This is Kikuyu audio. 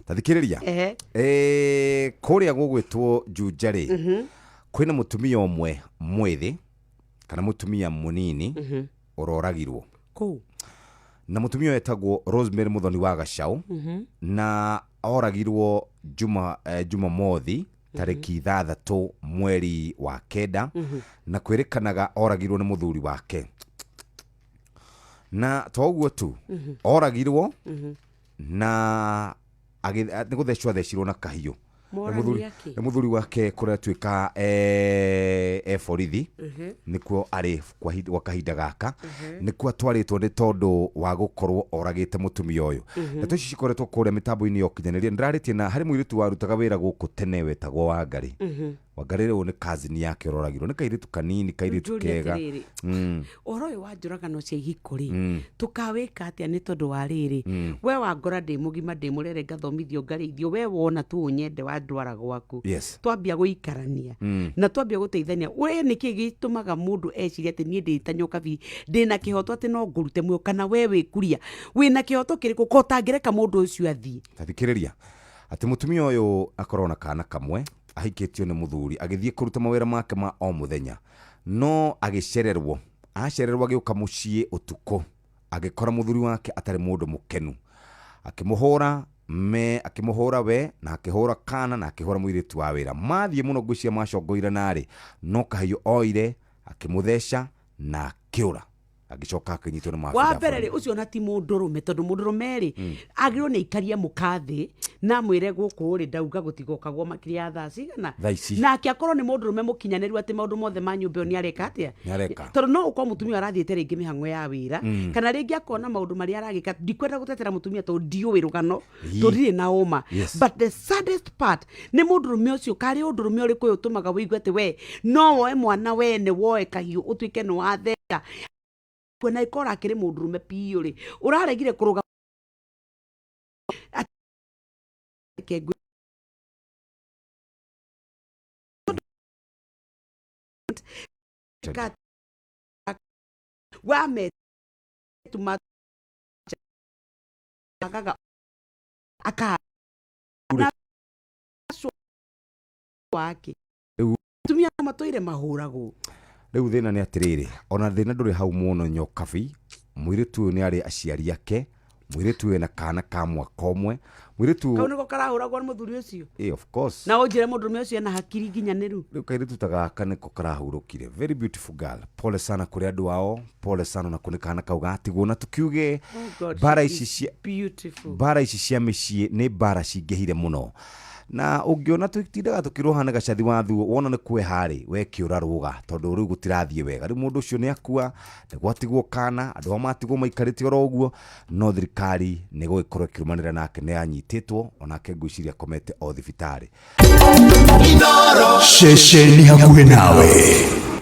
Ta thikĩrĩria. Ehe. Eh, kũrĩa gũgwĩtwo Juja rĩ, kwĩna mũtumia ũmwe mwĩthĩ kana mũtumia mũnini ũroragirwo. Kũu. Na mũtumia ũyũ etagwo Rosemary Mũthoni wa Gacaũ, na oragirwo juma Jumamothi tarĩki 6 mweri wa 9, na kwĩrĩkanaga oragirwo nĩ mũthuri wake. Na to ũguo tu, oragirwo na nĩ gũthecwo athecirwo na kahiũ. Nĩ Morani akĩ? Nĩ mũthuri wake kũrĩa atuĩka e borithi, nĩkuo arĩ gwa kahinda gaka, nĩkuo atwarĩtwo nĩ tondũ wa gũkorwo oragĩte mũtumia ũyũ. Ndeto ici cikoretwo kũrĩa mĩtambo-inĩ ya ũkinyanĩria. Nĩndĩrarĩtie na harĩ mũirĩtu warutaga wĩra gũkũ tene wetagwo Wangarĩ. Wangarĩ rĩu nĩ cousin yake ũroragirwo, nĩ kairĩtu kanini, kairĩtu Njũrie kega. atĩrĩrĩ, ũhoro ũyũ wa njũragano cia ihiko rĩ, tũkawĩka atĩa? Nĩ tondũ wa rĩrĩ, we wangora ndĩ mũgima, ndĩ mũrere, ngathomithio, ngarĩithio, we wona tu ũnyende, wandwara gwaku. Twambia gũikarania na twambia gũteithania, we nĩkĩ gĩtũmaga mũndũ ecirie atĩ niĩ ndĩ ta nyokabi, ndĩna kĩhoto atĩ no ngũrute muoyo? Kana we wĩkuria wĩna kĩhoto kĩrĩkũ ko ũtangĩreka mũndũ ũcio athiĩ? Ta thikĩrĩria, atĩ mũtumia ũyũ akorwo na kana kamwe, ahikĩtio nĩ mũthuri, agĩthiĩ kũruta mawĩra make ma o mũthenya, no agĩcererwo. Acererwo agĩũka mũciĩ ũtukũ, agĩkora mũthuri wake atarĩ mũndũ mũkenu, akĩmũhũra me akĩmũhũra we, na akĩhũra kana, na akĩhũra mũirĩtu wa wĩra. Mathiĩ mũno ngwĩciria macongoire narĩ, no kahiũ oire akĩmũtheca na akĩũra, agĩcoka akĩnyitwo nĩ maabitha Wa a mbere rĩ, borithi. Ũcio ona ti mũndũrũme, tondũ mũndũrũme rĩ, agĩrĩirwo nĩ aikarie mũka thĩ na amwĩre gũkũ rĩ, ndauga gũtigokagwo makĩria ya thaa cigana. Thaa ici. Nake akorwo nĩ mũndũrũme mũkinyanĩru atĩ maũndũ mothe ma nyũmba ĩyo nĩ areka atĩa? Nĩ areka. Tondũ no ũkorwo mũtumia ũyũ arathiĩte rĩngĩ mĩhang'o ya wĩra, kana rĩngĩ akona maũndũ marĩa aragĩka. Ndikwenda gũtetera mũtumia tondũ ndiũĩ rũgano, tũtirĩ na ũma. But the saddest part nĩ mũndũrũme ũcio, karĩ ũndũrũme ũrĩkũ ũyũ ũtũmaga wĩigue atĩ we no woe mwana wene, woe kahiũ, ũtuĩke nĩ watheca na ĩkorwo akĩrĩ mũndũrũme biũ rĩ, ũraregire kũrũga reke wame agaga aka Rĩ. Wake. Rĩu- Atumia matũire mahũragwo. Rĩu thĩna nĩ atĩrĩrĩ, ona thĩna ndũrĩ hau mũno, nyokabi. Mũirĩtu ũyũ nĩ arĩ aciari ake, mũirĩtu ũyũ ena kana ka mwaka ũmwe, mũirĩtu Kau nĩko karahũragwo nĩ mũthuri ũcio? Eh, of course. Na ũnjĩre mũndũrũme ũcio ena hakiri nginyanĩru? Rĩu kairĩtu ta gaka nĩko karahurũkire, very beautiful girl. Pole sana kũrĩ andũ ao, pole sana na kũrĩ kana kau gatigwo, na tukiuge Oh God, mbara she ici is cia beautiful. Mbara ici cia mĩciĩ nĩ mbara cingĩhire mũno, na ũngĩona tũtindaga tũkĩrũha na gacathi wathuo, wona nĩ kweha-rĩ, we kĩũra rũga, tondũ rĩu gũtirathiĩ wega. Rĩu mũndũ ũcio nĩ akua, nĩ gwatigwo kana, andũ ao matigwo maikarĩte oro ũguo, no thirikari nĩ gũgĩkorwo ĩkĩrũmanĩrĩra nake, nĩ anyitĩtwo, onake ngwĩciria akomete o thibitarĩ. Ceceni hakuhĩ nawe.